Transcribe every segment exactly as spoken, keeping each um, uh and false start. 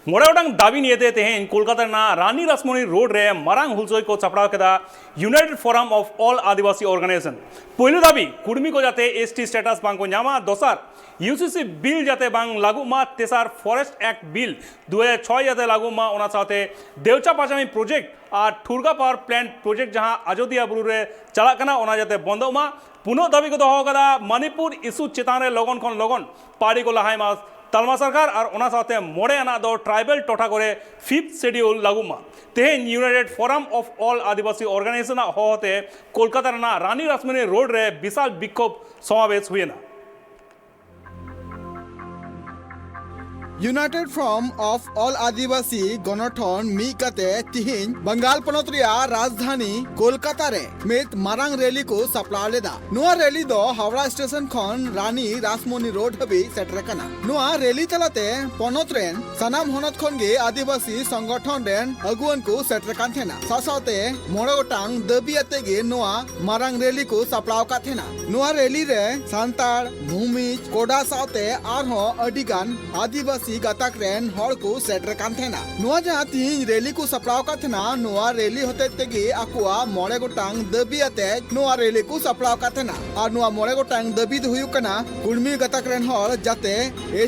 ᱢᱚᱬᱮ ᱜᱚᱴᱟᱝ ᱫᱟᱹᱵᱤ ᱱᱤᱭᱮᱛᱮ ᱛᱮᱦᱮᱧ ᱠᱳᱞᱠᱟᱛᱟ ᱨᱮᱱᱟᱜ ᱨᱟᱱᱤ ᱨᱟᱥᱢᱚᱱᱤ ᱨᱳᱰ ᱨᱮ ᱢᱟᱨᱟᱝ ᱦᱩᱞᱥᱟᱹᱭ ᱠᱚ ᱥᱟᱯᱲᱟᱣ ᱠᱮᱫᱟ United Forum of All Adivasi Organization᱾ ᱯᱩᱭᱞᱩ ᱫᱟᱹᱵᱤ, ᱠᱩᱲᱢᱤ ᱠᱚ ᱡᱟᱛᱮ S T status ᱵᱟᱝ ᱠᱚ ᱧᱟᱢᱟ᱾ ᱫᱚᱥᱟᱨ, U C C ᱵᱤᱞ ᱡᱟᱛᱮ ᱵᱟᱝ ᱞᱟᱹᱜᱩᱜ ᱢᱟ᱾ ᱛᱮᱥᱟᱨ, Forest Act ᱵᱤᱞ ᱫᱩ ᱦᱟᱡᱟᱨ ᱪᱷᱚᱭ ᱡᱟᱛᱮ ᱞᱟᱹᱜᱩᱜ ᱢᱟ᱾ ᱚᱱᱟ ᱥᱟᱶᱛᱮ ᱫᱮᱣᱪᱟ ᱯᱟᱪᱟᱢᱤ ᱯᱨᱚᱡᱮᱠᱴ ᱟᱨ ᱴᱷᱩᱲᱜᱟ ᱯᱟᱣᱟᱨ ᱯᱞᱟᱱᱴ ᱯᱨᱚᱡᱮᱠᱴ ᱡᱟᱦᱟᱸ ᱟᱡᱚᱫᱤᱭᱟ ᱵᱩᱨᱩ ᱨᱮ ᱪᱟᱞᱟᱜ ᱠᱟᱱᱟ, ᱚᱱᱟ ᱡᱟᱛᱮ ᱵᱚᱱᱫᱚᱜ ᱢᱟ᱾ ᱯᱩᱱᱟᱜ ᱫᱟᱹᱵᱤ ᱠᱚ ᱫᱚᱦᱚ ᱟᱠᱟᱫᱟ ᱢᱟᱱᱤᱯᱩᱨ ᱤᱥᱩ ᱪᱮᱛᱟᱱ ᱨᱮ ᱞᱚᱜᱚᱱ ᱠᱷᱚᱱ ᱞᱚᱜᱚᱱ ᱯᱟᱹᱲᱤ ᱠᱚ ᱞᱟᱦᱟᱭ ᱢᱟ ᱛᱟᱞᱢᱟ ᱥᱚᱨᱠᱟᱨ, ᱟᱨ ᱚᱱᱟ ᱥᱟᱶᱛᱮ ᱢᱚᱬᱮ ᱟᱱᱟᱜ ᱫᱚ ᱴᱨᱟᱭᱵᱟᱞ ᱴᱚᱴᱷᱟ ᱠᱚᱨᱮ ᱯᱷᱤᱯᱛᱷ ᱥᱮᱰᱤᱭᱩᱞ ᱞᱟᱹᱜᱩᱜ ᱢᱟ᱾ ᱛᱮᱦᱮᱧ United Forum of All Adivasi Organization ᱟᱜ ᱦᱚᱦᱚᱛᱮ ᱠᱳᱞᱠᱟᱛᱟ ᱨᱮᱱᱟᱜ ᱨᱟᱱᱤ ᱨᱟᱥᱢᱚᱱᱤ ᱨᱳᱰ ᱨᱮ ᱵᱤᱥᱟᱞ ᱵᱤᱠᱠᱷᱳᱵ ᱥᱚᱢᱟᱵᱮᱥ ᱦᱩᱭᱮᱱᱟ᱾ United Forum of All ᱟᱹᱫᱤᱵᱟᱹᱥᱤ ᱜᱚᱱᱚᱴᱷᱚᱱ ᱢᱤᱫ ᱠᱟᱛᱮ ᱛᱤᱦᱤᱧ ᱵᱟᱝᱜᱟᱞ ᱯᱚᱱᱚᱛ ᱨᱮᱭᱟᱜ ᱨᱟᱡᱽᱫᱷᱟᱱᱤ ᱠᱳᱞᱠᱟᱛᱟ ᱨᱮ ᱢᱤᱫ ᱢᱟᱨᱟᱝ ᱨᱮᱞᱤ ᱠᱚ ᱥᱟᱯᱲᱟᱣ ᱞᱮᱫᱟ᱾ ᱱᱚᱣᱟ ᱨᱮᱞᱤ ᱫᱚ ᱦᱟᱣᱲᱟ ᱥᱴᱮᱥᱚᱱ ᱠᱷᱚᱱ ᱨᱟᱱᱤ ᱨᱟᱥᱢᱚᱱᱤ ᱨᱳᱰ ᱦᱟᱹᱵᱤᱡ ᱥᱮᱴᱮᱨ ᱟᱠᱟᱱᱟ᱾ ᱱᱚᱣᱟ ᱨᱮᱞᱤ ᱛᱟᱞᱟᱛᱮ ᱯᱚᱱᱚᱛ ᱨᱮᱱ ᱥᱟᱱᱟᱢ ᱦᱚᱱᱚᱛ ᱠᱷᱚᱱ ᱜᱮ ᱟᱹᱫᱤᱵᱟᱹᱥᱤ ᱥᱚᱝᱜᱚᱴᱷᱚᱱ ᱨᱮᱱ ᱟᱹᱜᱩᱣᱟᱹᱱ ᱠᱚ ᱥᱮᱴᱮᱨ ᱠᱟᱱ ᱛᱟᱦᱮᱱᱟ᱾ ᱥᱟᱶ ᱥᱟᱶᱛᱮ ᱢᱚᱬᱮ ᱜᱚᱴᱟᱝ ᱫᱟᱹᱵᱤ ᱟᱛᱮ ᱜᱮ ᱱᱚᱣᱟ ᱢᱟᱨᱟᱝ ᱨᱮᱞᱤ ᱠᱚ ᱥᱟᱯᱲᱟᱣ ᱟᱠᱟᱫ ᱛᱟᱦᱮᱱᱟ᱾ ᱱᱚᱣᱟ ᱨᱮᱞᱤ ᱨᱮ ᱥᱟᱱᱛᱟᱲ, ᱵᱷᱩᱢᱤᱡᱽ, ᱠᱚᱰᱟ ᱥᱟᱶᱛᱮ ᱟᱨᱦᱚᱸ ᱟᱹᱰᱤ ᱜᱟᱱ ᱟᱹᱫᱤᱵᱟᱹᱥᱤ ᱜᱟᱛᱟᱠ ᱨᱮᱱ ᱦᱚᱲ ᱠᱚ ᱥᱮᱴᱮᱨ ᱠᱟᱱ ᱛᱟᱦᱮᱱᱟ᱾ ᱱᱚᱣᱟ ᱡᱟᱦᱟᱸ ᱛᱤᱦᱤᱧ ᱨᱮᱞᱤ ᱠᱚ ᱥᱟᱯᱲᱟᱣ ᱟᱠᱟᱫ ᱛᱟᱦᱮᱱᱟ, ᱱᱚᱣᱟ ᱨᱮᱞᱤ ᱦᱚᱛᱮᱡ ᱛᱮᱜᱮ ᱟᱠᱚᱣᱟᱜ ᱢᱚᱬᱮ ᱜᱚᱴᱟᱝ ᱫᱟᱹᱵᱤ ᱟᱛᱮ ᱱᱚᱣᱟ ᱨᱮᱞᱤ ᱠᱚ ᱥᱟᱯᱲᱟᱣ ᱟᱠᱟᱫ ᱛᱟᱦᱮᱱᱟ᱾ ᱟᱨ ᱱᱚᱣᱟ ᱢᱚᱬᱮ ᱜᱚᱴᱟᱝ ᱫᱟᱹᱵᱤ ᱫᱚ ᱦᱩᱭᱩᱜ ᱠᱟᱱᱟ, ᱠᱩᱲᱢᱤ ᱜᱟᱛᱟᱠ ᱨᱮᱱ ᱦᱚᱲ ᱡᱟᱛᱮ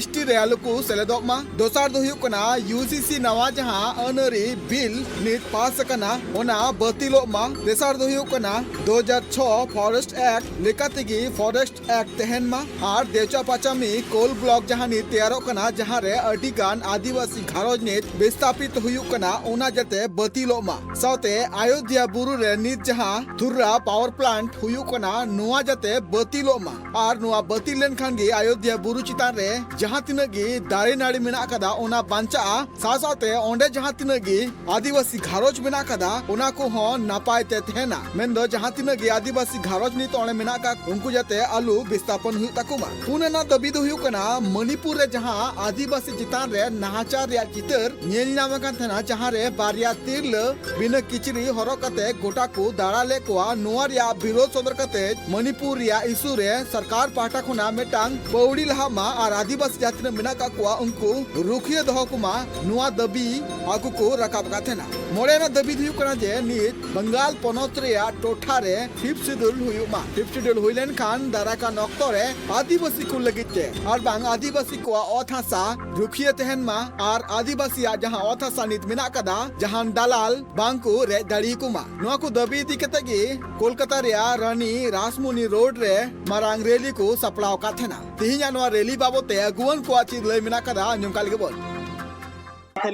S T ᱨᱮ ᱟᱞᱚ ᱠᱚ ᱥᱮᱞᱮᱫᱚᱜ ᱢᱟ᱾ ᱫᱚᱥᱟᱨ ᱫᱚ ᱦᱩᱭᱩᱜ ᱠᱟᱱᱟ, U C C ᱱᱟᱣᱟ ᱡᱟᱦᱟᱸ ᱟᱹᱱ ᱟᱹᱨᱤ ᱵᱤᱞ ᱱᱤᱛ ᱯᱟᱥ ᱟᱠᱟᱱᱟ, ᱚᱱᱟ ᱵᱟᱹᱛᱤᱞᱚᱜ ᱢᱟ᱾ ᱛᱮᱥᱟᱨ ᱫᱚ ᱦᱩᱭᱩᱜ ᱠᱟᱱᱟ, ᱫᱩ ᱦᱟᱡᱟᱨ ᱪᱷᱚ Forest Act ᱞᱮᱠᱟ ᱛᱮᱜᱮ Forest Act ᱛᱟᱦᱮᱱ ᱢᱟ᱾ ᱟᱨ ᱫᱮᱣᱪᱟ ᱯᱟᱪᱟᱢᱤ ᱠᱳᱞ ᱵᱞᱚᱠ ᱡᱟᱦᱟᱸ ᱱᱤᱛ ᱛᱮᱭᱟᱨᱚᱜ ᱠᱟᱱᱟ, ᱡᱟᱦᱟᱸ ᱨᱮ ᱟᱹᱰᱤ ᱜᱟᱱ ᱟᱹᱫᱤᱵᱟᱹᱥᱤ ᱜᱷᱟᱨᱚᱸᱡᱽ ᱱᱤᱛ ᱵᱤᱥᱛᱟᱯᱤᱛ ᱦᱩᱭᱩᱜ ᱠᱟᱱᱟ, ᱚᱱᱟ ᱡᱟᱛᱮ ᱵᱟᱹᱛᱤᱞᱚᱜ ᱢᱟ᱾ ᱥᱟᱶᱛᱮ ᱟᱭᱳᱫᱷᱭᱟ ᱵᱩᱨᱩ ᱨᱮ ᱱᱤᱛ ᱡᱟᱦᱟᱸ ᱛᱷᱩᱨᱨᱟ ᱯᱟᱣᱟᱨ ᱯᱞᱟᱱᱴ ᱦᱩᱭᱩᱜ ᱠᱟᱱᱟ, ᱱᱚᱣᱟ ᱡᱟᱛᱮ ᱵᱟᱹᱛᱤᱞᱚᱜ ᱢᱟ᱾ ᱟᱨ ᱱᱚᱣᱟ ᱵᱟᱹᱛᱤᱞ ᱞᱮᱱᱠᱷᱟᱱ ᱜᱮ ᱟᱭᱳᱫᱷᱭᱟ ᱵᱩᱨᱩ ᱪᱮᱛᱟᱱ ᱨᱮ ᱡᱟᱦᱟᱸ ᱛᱤᱱᱟᱹᱜ ᱜᱮ ᱫᱟᱨᱮ ᱱᱟᱹᱲᱤ ᱢᱮᱱᱟᱜ ᱟᱠᱟᱫᱟ, ᱚᱱᱟ ᱵᱟᱧᱪᱟᱜᱼᱟ᱾ ᱥᱟᱶ ᱥᱟᱶᱛᱮ ᱚᱸᱰᱮ ᱡᱟᱦᱟᱸ ᱛᱤᱱᱟᱹᱜ ᱜᱮ ᱟᱹᱫᱤᱵᱟᱹᱥᱤ ᱜᱷᱟᱨᱚᱸᱡᱽ ᱢᱮᱱᱟᱜ ᱟᱠᱟᱫᱟ, ᱚᱱᱟ ᱠᱚᱦᱚᱸ ᱱᱟᱯᱟᱭ ᱛᱮ ᱛᱟᱦᱮᱱᱟ᱾ ᱢᱮᱱᱫᱚ ᱡᱟᱦᱟᱸ ᱛᱤᱱᱟᱹᱜ ᱜᱮ ᱟᱹᱫᱤᱵᱟᱹᱥᱤ ᱜᱷᱟᱨᱚᱸᱡᱽ ᱱᱤᱛ ᱚᱸᱰᱮ ᱢᱮᱱᱟᱜ ᱟᱠᱟᱫ, ᱩᱱᱠᱩ ᱡᱟᱛᱮ ᱟᱞᱚ ᱵᱤᱥᱛᱟᱯᱚᱱ ᱦᱩᱭᱩᱜ ᱛᱟᱠᱚ ᱢᱟ᱾ ᱯᱩᱱ ᱟᱱᱟᱜ ᱫᱟᱹᱵᱤ ᱫᱚ ᱦᱩᱭᱩᱜ ᱠᱟᱱᱟ, ᱢᱚᱱᱤᱯᱩᱨ ᱨᱮ ᱡᱟᱦᱟᱸ ᱟᱹᱫᱤᱵᱟᱹᱥᱤ ᱪᱮᱛᱟᱱ ᱨᱮ ᱱᱟᱦᱟᱪᱟᱨ ᱨᱮᱭᱟᱜ ᱪᱤᱛᱟᱹᱨ ᱧᱮᱞ ᱧᱟᱢ ᱟᱠᱟᱱ ᱛᱟᱦᱮᱱᱟ, ᱡᱟᱦᱟᱸ ᱨᱮ ᱵᱟᱨᱭᱟ ᱛᱤᱨᱞᱟᱹ ᱵᱤᱱᱟᱹ ᱠᱤᱪᱨᱤᱡ ᱦᱚᱨᱚᱜ ᱠᱟᱛᱮ ᱜᱚᱴᱟ ᱠᱚ ᱫᱟᱬᱟ ᱞᱮᱫ ᱠᱚᱣᱟ᱾ ᱱᱚᱣᱟ ᱨᱮᱭᱟᱜ ᱵᱤᱨᱳᱫᱷ ᱥᱚᱫᱚᱨ ᱠᱟᱛᱮ ᱢᱚᱱᱤᱯᱩᱨ ᱨᱮᱭᱟᱜ issue ᱨᱮ ᱥᱚᱨᱠᱟᱨ ᱯᱟᱦᱴᱟ ᱠᱷᱚᱱᱟᱜ ᱢᱤᱫᱴᱟᱝ ᱯᱟᱹᱣᱲᱤ ᱞᱟᱦᱟᱜ ᱢᱟ ᱟᱨ ᱟᱹᱫᱤᱵᱟᱹᱥᱤ ᱡᱟᱦᱟᱸ ᱛᱤᱱᱟᱹᱜ ᱢᱮᱱᱟᱜ ᱠᱟᱜ ᱠᱚᱣᱟ ᱩᱱᱠᱩ ᱨᱩᱠᱷᱤᱭᱟᱹ ᱫᱚᱦᱚ ᱠᱚᱢᱟ, ᱱᱚᱣᱟ ᱫᱟᱹᱵᱤ ᱟᱠᱚ ᱠᱚ ᱨᱟᱠᱟᱵ ᱟᱠᱟᱫ ᱛᱟᱦᱮᱱᱟ᱾ ᱢᱚᱬᱮ ᱟᱱᱟᱜ ᱫᱟᱹᱵᱤ ᱫᱚ ᱦᱩᱭᱩᱜ ᱠᱟᱱᱟ ᱡᱮ ᱱᱤᱛ ᱵᱟᱝᱜᱟᱞ ᱯᱚᱱᱚᱛ ᱨᱮᱭᱟᱜ ᱴᱚᱴᱷᱟ ᱨᱮ Fifth Schedule ᱦᱩᱭᱩᱜ ᱢᱟ᱾ Fifth Schedule ᱦᱩᱭ ᱞᱮᱱᱠᱷᱟᱱ ᱫᱟᱨᱟᱭ ᱠᱟᱱ ᱚᱠᱛᱚ ᱨᱮ ᱟᱹᱫᱤᱵᱟᱹᱥᱤ ᱠᱚ ᱞᱟᱹᱜᱤᱫ ᱛᱮ ᱟᱨ ᱵᱟᱝ ᱟᱹᱫᱤᱵᱟᱹᱥᱤ ᱠᱚᱣᱟᱜ ᱚᱛ ᱦᱟᱥᱟ ᱨᱩᱠᱷᱤᱭᱟᱹ ᱛᱟᱦᱮᱱ ᱢᱟ ᱟᱨ ᱟᱹᱫᱤᱵᱟᱹᱥᱤᱭᱟᱜ ᱡᱟᱦᱟᱸ ᱚᱛ ᱦᱟᱥᱟ ᱱᱤᱛ ᱢᱮᱱᱟᱜ ᱠᱟᱫᱟ, ᱡᱟᱦᱟᱱ ᱫᱟᱞᱟᱞ ᱵᱟᱝ ᱠᱚ ᱨᱮᱡ ᱫᱟᱲᱮ ᱟᱠᱚ ᱢᱟ᱾ ᱱᱚᱣᱟ ᱠᱚ ᱫᱟᱹᱵᱤ ᱤᱫᱤ ᱠᱟᱛᱮ ᱜᱮ ᱠᱳᱞᱠᱟᱛᱟ ᱨᱮᱭᱟᱜ ᱨᱟᱱᱤ ᱨᱟᱥᱢᱩᱱᱤ ᱨᱳᱰ ᱨᱮ ᱢᱟᱨᱟᱝ ᱨᱮᱞᱤ ᱠᱚ ᱥᱟᱯᱲᱟᱣ ᱟᱠᱟᱫ ᱛᱟᱦᱮᱱᱟ᱾ ᱛᱮᱦᱮᱧᱟᱜ ᱱᱚᱣᱟ ᱨᱮᱞᱤ ᱵᱟᱵᱚᱛ ᱛᱮ ᱟᱹᱜᱩᱣᱟᱹᱱ ᱠᱚᱣᱟᱜ ᱪᱮᱫ ᱞᱟᱹᱭ ᱢᱮᱱᱟᱜ ᱠᱟᱫᱟ, ᱟᱸᱡᱚᱢ ᱠᱟᱜ ᱞᱮᱜᱮ ᱵᱚᱱ᱾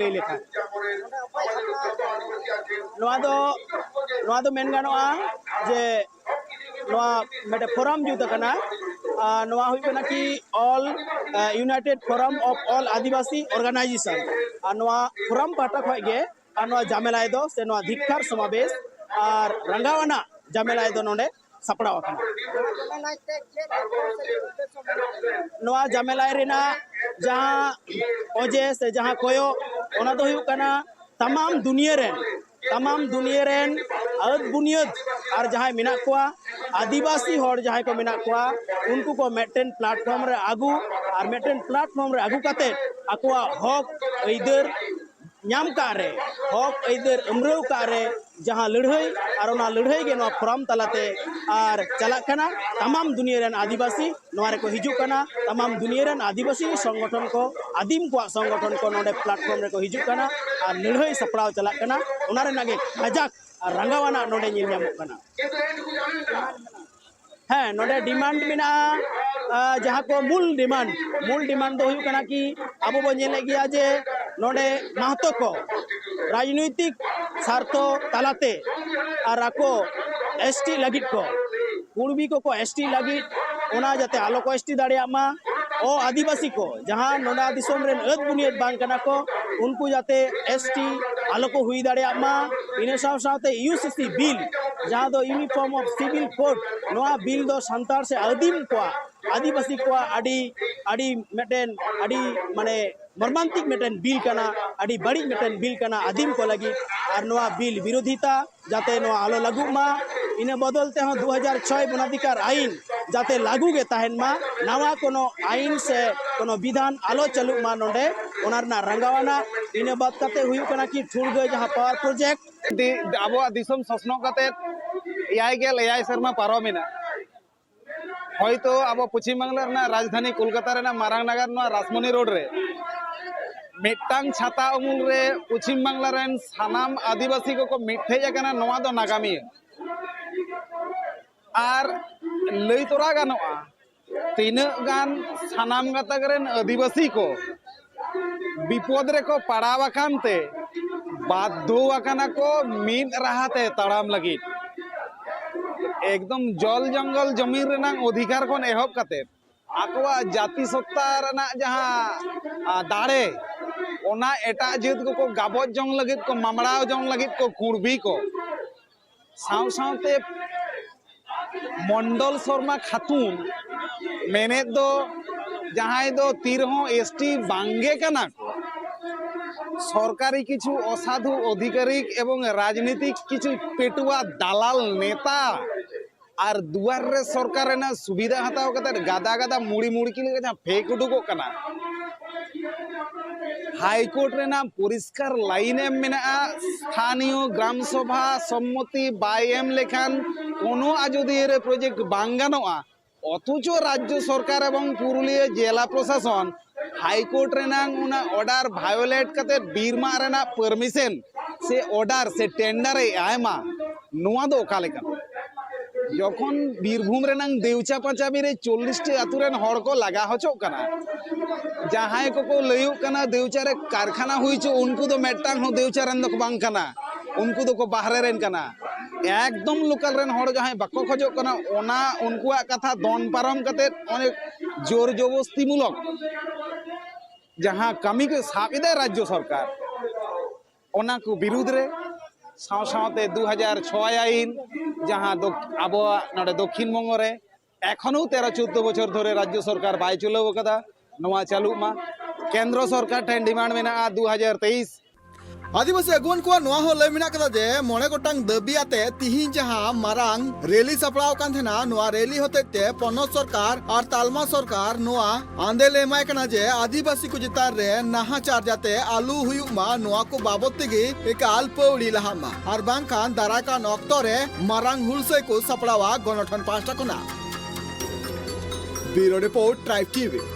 ᱞᱟᱹᱭ ᱞᱮᱠᱷᱟᱱ ᱱᱚᱣᱟ ᱫᱚ, ᱱᱚᱣᱟ ᱫᱚ ᱢᱮᱱ ᱜᱟᱱᱚᱜᱼᱟ ᱡᱮ ᱱᱚᱣᱟ ᱢᱤᱫᱴᱮᱱ ᱯᱷᱳᱨᱟᱢ ᱡᱩᱛ ᱟᱠᱟᱱᱟ᱾ ᱟᱨ ᱱᱚᱣᱟ ᱦᱩᱭᱩᱜ ᱠᱟᱱᱟ ᱠᱤ All, ᱟᱸ, United Forum of All Adivasi Organization᱾ ᱟᱨ ᱱᱚᱣᱟ ᱯᱷᱳᱨᱟᱢ ᱯᱟᱦᱴᱟ ᱠᱷᱚᱱ ᱜᱮ ᱟᱨ ᱱᱚᱣᱟ ᱡᱟᱢᱮᱞᱟᱭ ᱫᱚ ᱥᱮ ᱱᱚᱣᱟ ᱫᱷᱤᱠᱠᱟᱨ ᱥᱚᱢᱟᱵᱮᱥ ᱟᱨ ᱨᱟᱸᱜᱟᱣ ᱟᱱᱟᱜ ᱡᱟᱢᱮᱞᱟᱭ ᱫᱚ ᱱᱚᱰᱮ ᱥᱟᱯᱲᱟᱣ ᱟᱠᱟᱱᱟ᱾ ᱱᱚᱣᱟ ᱡᱟᱢᱮᱞᱟᱭ ᱨᱮᱱᱟᱜ ᱡᱟᱦᱟᱸ ᱚᱡᱮ ᱥᱮ ᱡᱟᱦᱟᱸ ᱠᱚᱭᱚᱜ, ᱚᱱᱟ ᱫᱚ ᱦᱩᱭᱩᱜ ᱠᱟᱱᱟ ᱛᱟᱢᱟᱢ ᱫᱩᱱᱤᱭᱟᱹ ᱨᱮᱱ, ᱛᱟᱢᱟᱢ ᱫᱩᱱᱤᱭᱟᱹ ᱨᱮᱱ ᱟᱹᱫ ᱵᱩᱱᱤᱭᱟᱹᱫ ᱟᱨ ᱡᱟᱦᱟᱸᱭ ᱢᱮᱱᱟᱜ ᱠᱚᱣᱟ, ᱟᱹᱫᱤᱵᱟᱹᱥᱤ ᱦᱚᱲ ᱡᱟᱦᱟᱸᱭ ᱠᱚ ᱢᱮᱱᱟᱜ ᱠᱚᱣᱟ, ᱩᱱᱠᱩ ᱠᱚ ᱢᱤᱫᱴᱮᱱ platform ᱨᱮ ᱟᱹᱜᱩ ᱟᱨ ᱢᱤᱫᱴᱮᱱ platform ᱨᱮ ᱟᱹᱜᱩ ᱠᱟᱛᱮ ᱟᱠᱚᱣᱟᱜ ᱦᱚᱠ ᱟᱹᱭᱫᱟᱹᱨ ᱧᱟᱢ ᱠᱟᱜ ᱨᱮ, ᱦᱚᱠ ᱟᱹᱭᱫᱟᱹᱨ ᱟᱹᱢᱨᱟᱹᱣ ᱠᱟᱜ ᱨᱮ ᱡᱟᱦᱟᱸ ᱞᱟᱹᱲᱦᱟᱹᱭ, ᱟᱨ ᱚᱱᱟ ᱞᱟᱹᱲᱦᱟᱹᱭ ᱜᱮ ᱱᱚᱣᱟ ᱯᱷᱳᱨᱟᱢ ᱛᱟᱞᱟᱛᱮ ᱟᱨ ᱪᱟᱞᱟᱜ ᱠᱟᱱᱟ᱾ ᱛᱟᱢᱟᱢ ᱫᱩᱱᱤᱭᱟᱹ ᱨᱮᱱ ᱟᱹᱫᱤᱵᱟᱹᱥᱤ ᱱᱚᱣᱟ ᱨᱮᱠᱚ ᱦᱤᱡᱩᱜ ᱠᱟᱱᱟ, ᱛᱟᱢᱟᱢ ᱫᱩᱱᱤᱭᱟᱹ ᱨᱮᱱ ᱟᱹᱫᱤᱵᱟᱹᱥᱤ ᱥᱚᱝᱜᱚᱴᱷᱚᱱ ᱠᱚ, ᱟᱹᱫᱤᱢ ᱠᱚᱣᱟᱜ ᱥᱚᱝᱜᱚᱴᱷᱚᱱ ᱠᱚ ᱱᱚᱰᱮ platform ᱨᱮᱠᱚ ᱦᱤᱡᱩᱜ ᱠᱟᱱᱟ ᱟᱨ ᱞᱟᱹᱲᱦᱟᱹᱭ ᱥᱟᱯᱲᱟᱣ ᱪᱟᱞᱟᱜ ᱠᱟᱱᱟ᱾ ᱚᱱᱟ ᱨᱮᱱᱟᱜ ᱜᱮ ᱠᱟᱡᱟᱠ ᱟᱨ ᱨᱟᱸᱜᱟᱣ ᱟᱱᱟᱜ ᱱᱚᱰᱮ ᱧᱮᱞ ᱧᱟᱢᱚᱜ ᱠᱟᱱᱟ᱾ ᱦᱮᱸ, ᱱᱚᱰᱮ demand ᱢᱮᱱᱟᱜᱼᱟ, ᱟᱸ, ᱡᱟᱦᱟᱸ ᱠᱚ ᱢᱩᱞ demand, ᱢᱩᱞ demand ᱫᱚ ᱦᱩᱭᱩᱜ ᱠᱟᱱᱟ ᱠᱤ ᱟᱵᱚ ᱵᱚ ᱧᱮᱞᱮᱫ ᱜᱮᱭᱟ ᱡᱮ ᱱᱚᱰᱮ ᱢᱟᱦᱛᱚ ᱠᱚ ᱨᱟᱡᱽᱱᱳᱭᱛᱤᱠ ᱥᱟᱨᱛᱷᱚ ᱛᱟᱞᱟᱛᱮ ᱟᱨ ᱟᱠᱚ ST ᱞᱟᱹᱜᱤᱫ ᱠᱚ, ᱠᱩᱲᱢᱤ ᱠᱚᱠᱚ ST ᱞᱟᱹᱜᱤᱫ, ᱚᱱᱟ ᱡᱟᱛᱮ ᱟᱞᱚ ᱠᱚ ST ᱫᱟᱲᱮᱭᱟᱜ ᱢᱟ, ᱚ ᱟᱹᱫᱤᱵᱟᱹᱥᱤ ᱠᱚ ᱡᱟᱦᱟᱸ ᱱᱚᱰᱮ ᱫᱤᱥᱚᱢ ᱨᱮᱱ ᱟᱹᱫ ᱵᱩᱱᱤᱭᱟᱹᱫ ᱵᱟᱝ ᱠᱟᱱᱟ ᱠᱚ, ᱩᱱᱠᱩ ᱡᱟᱛᱮ ST ᱟᱞᱚ ᱠᱚ ᱦᱩᱭ ᱫᱟᱲᱮᱭᱟᱜ ᱢᱟ, ᱤᱱᱟᱹ ᱥᱟᱶ ᱥᱟᱶᱛᱮ UCC ᱵᱤᱞ, ᱡᱟᱦᱟᱸ ᱫᱚ Uniform of Civil Code, ᱱᱚᱣᱟ ᱵᱤᱞ ᱫᱚ ᱥᱟᱱᱛᱟᱲ ᱥᱮ ᱟᱹᱫᱤᱢ ᱠᱚᱣᱟᱜ ᱟᱹᱫᱤᱵᱟᱹᱥᱤ ᱠᱚᱣᱟᱜ ᱟᱹᱰᱤ ᱟᱹᱰᱤ ᱢᱤᱫᱴᱮᱱ ᱟᱹᱰᱤ ᱢᱟᱱᱮ ᱢᱚᱨᱢᱟᱱᱛᱤᱠ ᱢᱤᱫᱴᱮᱱ ᱵᱤᱞ ᱠᱟᱱᱟ, ᱟᱹᱰᱤ ᱵᱟᱹᱲᱤᱡ ᱢᱤᱫᱴᱮᱱ ᱵᱤᱞ ᱠᱟᱱᱟ ᱟᱹᱫᱤᱢ ᱠᱚ ᱞᱟᱹᱜᱤᱫ᱾ ᱟᱨ ᱱᱚᱣᱟ ᱵᱤᱞ ᱵᱤᱨᱳᱫᱷᱤᱛᱟ ᱡᱟᱛᱮ ᱱᱚᱣᱟ ᱟᱞᱚ ᱞᱟᱹᱜᱩᱜ ᱢᱟ, ᱤᱱᱟᱹ ᱵᱚᱫᱚᱞ ᱛᱮᱦᱚᱸ ᱫᱩ ᱦᱟᱡᱟᱨ ᱪᱷᱚᱭ ᱵᱚᱱᱟᱫᱷᱤᱠᱟᱨ ᱟᱭᱤᱱ ᱡᱟᱛᱮ ᱞᱟᱹᱜᱩ ᱜᱮ ᱛᱟᱦᱮᱱ ᱢᱟ, ᱱᱟᱣᱟ ᱠᱳᱱᱳ ᱟᱭᱤᱱ ᱥᱮ ᱠᱳᱱᱳ ᱵᱤᱫᱷᱟᱱ ᱟᱞᱚ ᱪᱟᱹᱞᱩᱜ ᱢᱟ ᱱᱚᱰᱮ, ᱚᱱᱟ ᱨᱮᱱᱟᱜ ᱨᱟᱸᱜᱟᱣ ᱟᱱᱟᱜ᱾ ᱤᱱᱟᱹ ᱵᱟᱫ ᱠᱟᱛᱮ ᱦᱩᱭᱩᱜ ᱠᱟᱱᱟ ᱠᱤ ᱴᱷᱩᱲᱜᱟᱹ ᱡᱟᱦᱟᱸ ᱯᱟᱣᱟᱨ ᱯᱨᱚᱡᱮᱠᱴ, ᱫᱤ-, ᱟᱵᱚᱣᱟᱜ ᱫᱤᱥᱚᱢ ᱥᱚᱥᱱᱚᱜ ᱠᱟᱛᱮ ᱮᱭᱟᱭ ᱜᱮᱞ ᱮᱭᱟᱭ ᱥᱮᱨᱢᱟ ᱯᱟᱨᱚᱢᱮᱱᱟ᱾ ᱦᱚᱭᱛᱳ ᱟᱵᱚ ᱯᱚᱪᱷᱤᱢ ᱵᱟᱝᱞᱟ ᱨᱮᱱᱟᱜ ᱨᱟᱡᱽᱫᱷᱟᱱᱤ ᱠᱳᱞᱠᱟᱛᱟ ᱨᱮᱱᱟᱜ ᱢᱟᱨᱟᱝ ᱱᱟᱜᱟᱨ ᱱᱚᱣᱟ ᱨᱟᱥᱢᱚᱱᱤ ᱨᱳᱰ ᱨᱮ ᱢᱤᱫᱴᱟᱝ ᱪᱷᱟᱛᱟ ᱩᱢᱩᱞ ᱨᱮ ᱯᱚᱪᱷᱤᱢ ᱵᱟᱝᱞᱟ ᱨᱮᱱ ᱥᱟᱱᱟᱢ ᱟᱹᱫᱤᱵᱟᱹᱥᱤ ᱠᱚᱠᱚ ᱢᱤᱫᱴᱷᱮᱡ ᱟᱠᱟᱱᱟ, ᱱᱚᱣᱟ ᱫᱚ ᱱᱟᱜᱟᱢᱤᱭᱟᱹ᱾ ᱟᱨ ᱞᱟᱹᱭ ᱛᱚᱨᱟ ᱜᱟᱱᱚᱜᱼᱟ, ᱛᱤᱱᱟᱹᱜ ᱜᱟᱱ ᱥᱟᱱᱟᱢ ᱜᱟᱛᱟᱠ ᱨᱮᱱ ᱟᱹᱫᱤᱵᱟᱹᱥᱤ ᱠᱚ ᱵᱤᱯᱚᱫ ᱨᱮᱠᱚ ᱯᱟᱲᱟᱣ ᱟᱠᱟᱱ ᱛᱮ ᱵᱟᱫᱽᱫᱷᱚ ᱟᱠᱟᱱᱟ ᱠᱚ ᱢᱤᱫ ᱨᱟᱦᱟ ᱛᱮ ᱛᱟᱲᱟᱢ ᱞᱟᱹᱜᱤᱫ᱾ ᱮᱠᱫᱚᱢ ᱡᱚᱞ ᱡᱚᱝᱜᱚᱞ ᱡᱚᱢᱤᱱ ᱨᱮᱱᱟᱜ ᱚᱫᱷᱤᱠᱟᱨ ᱠᱷᱚᱱ ᱮᱦᱚᱵ ᱠᱟᱛᱮ ᱟᱠᱚᱣᱟᱜ ᱡᱟᱹᱛᱤ ᱥᱚᱛᱛᱟ ᱨᱮᱱᱟᱜ ᱡᱟᱦᱟᱸ, ᱟ, ᱫᱟᱲᱮ, ᱚᱱᱟ ᱮᱴᱟᱜ ᱡᱟᱹᱛ ᱠᱚᱠᱚ ᱜᱟᱵᱚᱡ ᱡᱚᱝ ᱞᱟᱹᱜᱤᱫ ᱠᱚ, ᱢᱟᱢᱲᱟᱣ ᱡᱚᱝ ᱞᱟᱹᱜᱤᱫ ᱠᱚ, ᱠᱩᱬᱵᱤ ᱠᱚ᱾ ᱥᱟᱶ ᱥᱟᱶᱛᱮ ᱢᱚᱱᱰᱚᱞ ᱥᱚᱨᱢᱟ ᱠᱷᱟᱛᱩᱱ ᱢᱮᱱᱮᱫ ᱫᱚ ᱡᱟᱦᱟᱸᱭ ᱫᱚ ᱛᱤ ᱨᱮᱦᱚᱸ ᱮᱥ ᱴᱤ ᱵᱟᱝᱜᱮ ᱠᱟᱱᱟ ᱠᱚ, ᱥᱚᱨᱠᱟᱨᱤ ᱠᱤᱪᱷᱩ ᱚᱥᱟᱫᱷᱩ ᱚᱫᱷᱤᱠᱟᱨᱤᱠ ᱮᱵᱚᱝ ᱨᱟᱡᱽᱱᱤᱛᱤᱠ ᱠᱤᱪᱷᱩ ᱯᱮᱴᱩᱣᱟ ᱫᱟᱞᱟᱞ ᱱᱮᱛᱟ ᱟᱨ ᱫᱩᱣᱟᱨ ᱨᱮ ᱥᱚᱨᱠᱟᱨ ᱨᱮᱱᱟᱜ ᱥᱩᱵᱤᱫᱷᱟ ᱦᱟᱛᱟᱣ ᱠᱟᱛᱮ ᱜᱟᱫᱟ ᱜᱟᱫᱟ ᱢᱩᱲᱤ ᱢᱩᱲᱠᱤ ᱞᱮᱠᱟ ᱡᱟᱦᱟᱸ ᱯᱷᱮᱠ ᱩᱰᱩᱠᱚᱜ ᱠᱟᱱᱟ, ᱦᱟᱭᱠᱳᱨᱴ ᱨᱮᱱᱟᱜ ᱯᱚᱨᱤᱥᱠᱟᱨ ᱞᱟᱭᱤᱱ ᱮᱢ ᱢᱮᱱᱟᱜᱼᱟ, ᱥᱛᱷᱟᱱᱤᱭᱚ ᱜᱨᱟᱢ ᱥᱚᱵᱷᱟ ᱥᱚᱢᱢᱚᱛᱤ ᱵᱟᱭ ᱮᱢ ᱞᱮᱠᱷᱟᱱ ᱠᱳᱱᱳ ᱟᱡᱚᱫᱤᱭᱟᱹ ᱨᱮ ᱯᱨᱚᱡᱮᱠᱴ ᱵᱟᱝ ᱜᱟᱱᱚᱜᱼᱟ᱾ ᱚᱛᱷᱚᱪᱚ ᱨᱟᱡᱽᱡᱚ ᱥᱚᱨᱠᱟᱨ ᱮᱵᱚᱝ ᱯᱩᱨᱩᱞᱤᱭᱟᱹ ᱡᱮᱞᱟ ᱯᱨᱚᱥᱟᱥᱚᱱ ᱦᱟᱭᱠᱳᱨᱴ ᱨᱮᱱᱟᱜ ᱚᱱᱟ ᱚᱨᱰᱟᱨ ᱵᱷᱟᱭᱳᱞᱮᱴ ᱠᱟᱛᱮ ᱵᱤᱨ ᱢᱟᱜ ᱨᱮᱱᱟᱜ ᱯᱟᱨᱢᱤᱥᱚᱱ ᱥᱮ ᱚᱨᱰᱟᱨ ᱥᱮ ᱴᱮᱱᱰᱟᱨ ᱮ ᱮᱢᱟ, ᱱᱚᱣᱟ ᱫᱚ ᱚᱠᱟ ᱞᱮᱠᱟ? ᱡᱚᱠᱷᱚᱱ ᱵᱤᱨᱵᱷᱩᱢ ᱨᱮᱱᱟᱝ ᱫᱮᱣᱪᱟ ᱯᱟᱸᱪᱟᱢᱤ ᱨᱮ ᱪᱚᱞᱞᱤᱥ ᱴᱤ ᱟᱛᱳ ᱨᱮᱱ ᱦᱚᱲ ᱠᱚ ᱞᱟᱜᱟ ᱦᱚᱪᱚᱜ ᱠᱟᱱᱟ, ᱡᱟᱦᱟᱸᱭ ᱠᱚᱠᱚ ᱞᱟᱹᱭᱚᱜ ᱠᱟᱱᱟ ᱫᱮᱣᱪᱟ ᱨᱮ ᱠᱟᱨᱠᱷᱟᱱᱟ ᱦᱩᱭ ᱦᱚᱪᱚ, ᱩᱱᱠᱩ ᱫᱚ ᱢᱤᱫᱴᱟᱝ ᱦᱚᱸ ᱫᱮᱣᱪᱟ ᱨᱮᱱ ᱫᱚᱠᱚ ᱵᱟᱝ ᱠᱟᱱᱟ, ᱩᱱᱠᱩ ᱫᱚᱠᱚ ᱵᱟᱦᱨᱮ ᱨᱮᱱ ᱠᱟᱱᱟ᱾ ᱮᱠᱫᱚᱢ ᱞᱳᱠᱟᱞ ᱨᱮᱱ ᱦᱚᱲ ᱡᱟᱦᱟᱸᱭ ᱵᱟᱠᱚ ᱠᱷᱚᱡᱚᱜ ᱠᱟᱱᱟ, ᱚᱱᱟ ᱩᱱᱠᱩᱣᱟᱜ ᱠᱟᱛᱷᱟ ᱫᱚᱱ ᱯᱟᱨᱚᱢ ᱠᱟᱛᱮ ᱚᱱᱮ ᱡᱳᱨ ᱡᱚᱵᱚᱥᱛᱤ ᱢᱩᱞᱚᱠ ᱡᱟᱦᱟᱸ ᱠᱟᱹᱢᱤ ᱠᱚ ᱥᱟᱵ ᱮᱫᱟᱭ ᱨᱟᱡᱽᱡᱚ ᱥᱚᱨᱠᱟᱨ, ᱚᱱᱟ ᱠᱚ ᱵᱤᱨᱩᱫᱽ ᱨᱮ ᱥᱟᱶ ᱥᱟᱶᱛᱮ ᱫᱩ ᱦᱟᱡᱟᱨ ᱪᱷᱚᱭ ᱟᱭᱤᱱ, ᱡᱟᱦᱟᱸ ᱫᱚ ᱟᱵᱚᱣᱟᱜ ᱱᱚᱰᱮ ᱫᱚᱠᱠᱷᱤᱱ ᱵᱚᱝᱜᱚ ᱨᱮ ᱮᱠᱷᱚᱱᱳ ᱛᱮᱨᱚ ᱪᱳᱫᱽᱫᱳ ᱵᱚᱪᱷᱚᱨ ᱫᱷᱚᱨᱮ ᱨᱟᱡᱽᱡᱚ ᱥᱚᱨᱠᱟᱨ ᱵᱟᱭ ᱪᱩᱞᱟᱹᱣ ᱟᱠᱟᱫᱟ, ᱱᱚᱣᱟ ᱪᱟᱹᱞᱩᱜ ᱢᱟ᱾ ᱠᱮᱱᱫᱨᱚ ᱥᱚᱨᱠᱟᱨ ᱴᱷᱮᱱ ᱰᱤᱢᱟᱱᱰ ᱢᱮᱱᱟᱜᱼᱟ ᱫᱩ ᱦᱟᱡᱟᱨ ᱛᱮᱭᱤᱥ᱾ ᱟᱹᱫᱤᱵᱟᱹᱥᱤ ᱟᱹᱜᱩᱣᱟᱹᱱ ᱠᱚᱣᱟᱜ ᱱᱚᱣᱟ ᱦᱚᱸ ᱞᱟᱹᱭ ᱢᱮᱱᱟᱜ ᱠᱟᱫᱟ ᱡᱮ ᱢᱚᱬᱮ ᱜᱚᱴᱟᱝ ᱫᱟᱹᱵᱤ ᱟᱛᱮ ᱛᱤᱦᱤᱧ ᱡᱟᱦᱟᱸ ᱢᱟᱨᱟᱝ ᱨᱮᱞᱤ ᱥᱟᱯᱲᱟᱣ ᱟᱠᱟᱱ ᱛᱟᱦᱮᱱᱟ, ᱱᱚᱣᱟ ᱨᱮᱞᱤ ᱦᱚᱛᱮᱡ ᱛᱮ ᱯᱚᱱᱚᱛ ᱥᱚᱨᱠᱟᱨ ᱟᱨ ᱛᱟᱞᱢᱟ ᱥᱚᱨᱠᱟᱨ ᱱᱚᱣᱟ ᱟᱸᱫᱮ ᱞᱮ ᱮᱢᱟᱭ ᱠᱟᱱᱟ ᱡᱮ ᱟᱹᱫᱤᱵᱟᱹᱥᱤ ᱠᱚ ᱪᱮᱛᱟᱱ ᱨᱮ ᱱᱟᱦᱟᱪᱟᱨ ᱡᱟᱛᱮ ᱟᱞᱚ ᱦᱩᱭᱩᱜ ᱢᱟ, ᱱᱚᱣᱟ ᱠᱚ ᱵᱟᱵᱚᱛ ᱛᱮᱜᱮ ᱮᱠᱟᱞ ᱯᱟᱹᱣᱲᱤ ᱞᱟᱦᱟᱜ ᱢᱟ, ᱟᱨ ᱵᱟᱝᱠᱷᱟᱱ ᱫᱟᱨᱟᱭ ᱠᱟᱱ ᱚᱠᱛᱚ ᱨᱮ ᱢᱟᱨᱟᱝ ᱦᱩᱞᱥᱟᱹᱭ ᱠᱚ ᱥᱟᱯᱲᱟᱣᱟ ᱜᱚᱱᱚᱴᱷᱚᱱ ᱯᱟᱦᱴᱟ ᱠᱷᱚᱱᱟᱜ᱾ ᱵᱤᱭᱩᱨᱳ ᱨᱤᱯᱳᱨᱴ, ᱴᱨᱟᱭᱤᱵᱽ ᱴᱤᱵᱷᱤ᱾